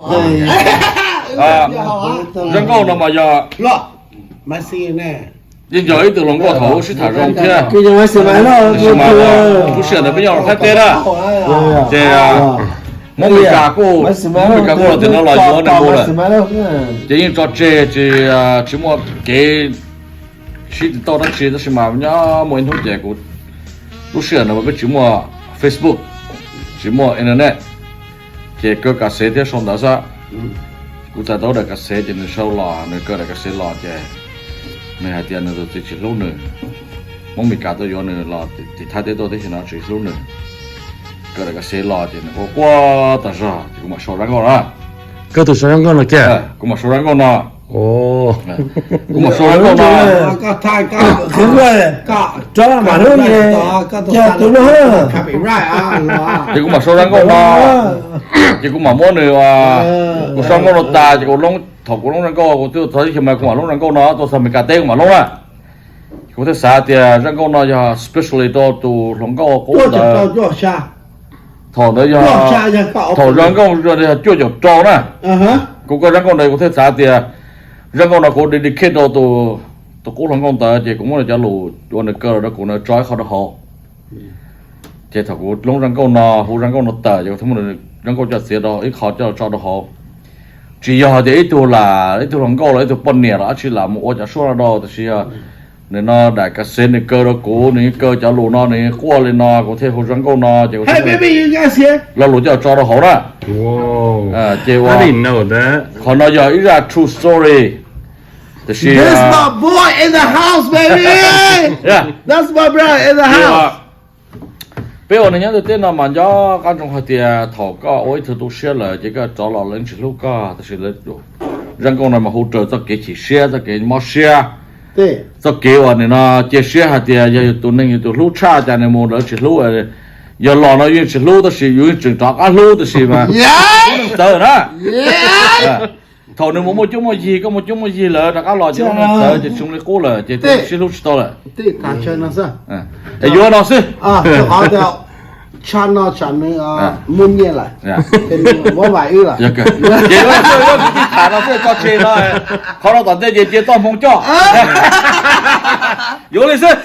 Zaj nkauj no mas yog, yeej yog ib tug hluas nkauj thaum lub sib tham zoo thiab. Lub sij hawm ntawd peb nyob rau Thaib teb na, ces Hmoob Mes Kas kuj, Hmoob Mes Kas kuj los tim no los yuav nws mus lawm, ces yeej tso tseg tsis, tsis muaj kev sib tiv tauj dab tsi, tab sis mas nyob muaj ib hnub ces kuv, lub sij hawm ntawd peb tsis muaj Facebook, tsis muaj internet, ces kaw kas xev thiab sau ntawv xwb. Kuv txais tau daim kas xev ces nws sau los, nws kaw daim kas xev los ces nws hais tias nws tus txiv tsis hlub nws, Hmoob Mes Kas tuaj yuav nws los tim Thaib teb tuaj teb chaws no tsis hlub nws. Kaw daim kas xev los ces nws quaj quaj tas zog ces kuv mam sau zaj nkauj no. Koj tus sau zaj nkauj no kiag. Kuv mam sau zaj nkauj no. Kuv mam sau zaj nkauj no. Ces kuv mam sau zaj nkauj no, ces kuv mam muab nws, kuv sau nkauj no tas ces kuv, thaum kuv loob zaj nkauj kuv twb txog teb chaws mas kuv mam loob zaj nkauj no tuaj txog Mes Kas teb kuv mam loob na. Kuv thiaj xav tias zaj nkauj no yog specially rau tus hluas nkauj qub ntawd. Thaum ntawd yog, thaum zaj nkauj yog cuaj caum rau na. Kuv kaw zaj nkauj ntawd kuv thiaj xav tias zaj nkauj no kuv dedicate rau tus qub hluas nkauj ntawd ces kuv muab nws cov lus uas nws kaw los rau kuv ntawd tso ib qho rau hauv. Ces thaum kuv loob zaj nkauj no, hu zaj nkauj no tawm ces kuv thiaj muab zaj nkauj coj txiav rau ib qho coj tso rau hauv. Tsis yog tias ib tug lam, ib tug hluas nkauj los ib tug poj niam los dab tsi lam mus ua cov suab no rau, tab sis yog nws no daim kas xev nws kaw rau kuv, nws yeej kaw cov lus no, nws yeej quaj li no, kuv thiaj hu zaj nkauj no ces kuv lo lus coj tso rau hauv na. Ces ua, qhov no yog ib zaj true story. Tab sis peb ua neeg nyob ntiaj teb no mas nco qab ntsoov hais tias thaum koj ua ib tug tu siab lawm ces koj rov los lawv tsis hlub koj, tab sis zaj nkauj no mas hu raws txoj kev chim siab, txoj kev mob siab, txoj kev uas nim no cia siab hais tias yog yus tus neeg yus tus hlub tshaj cas nws mus lawv tsis hlub. Yog los no yeej tsis hlub tab sis yus yeej tseem rov qab hlub tab sis mas txawv na. Thaum nws mus muaj cuab muaj yig, koj muaj cuab muaj yig lawm rov qab los ces txawv ces tsis zoo li qub lawm ces sib hlub tsis tau lawm. Es yuav no xwb. Tshaj no tsam nws muaj nyiaj lawm, muab vais wb lawm. Ces yuav no xwb, yuav kwv tij tham no xwb, tso tseg no, qhov no tom ntej ces cia txoj hmoo coj. Yuav li xwb.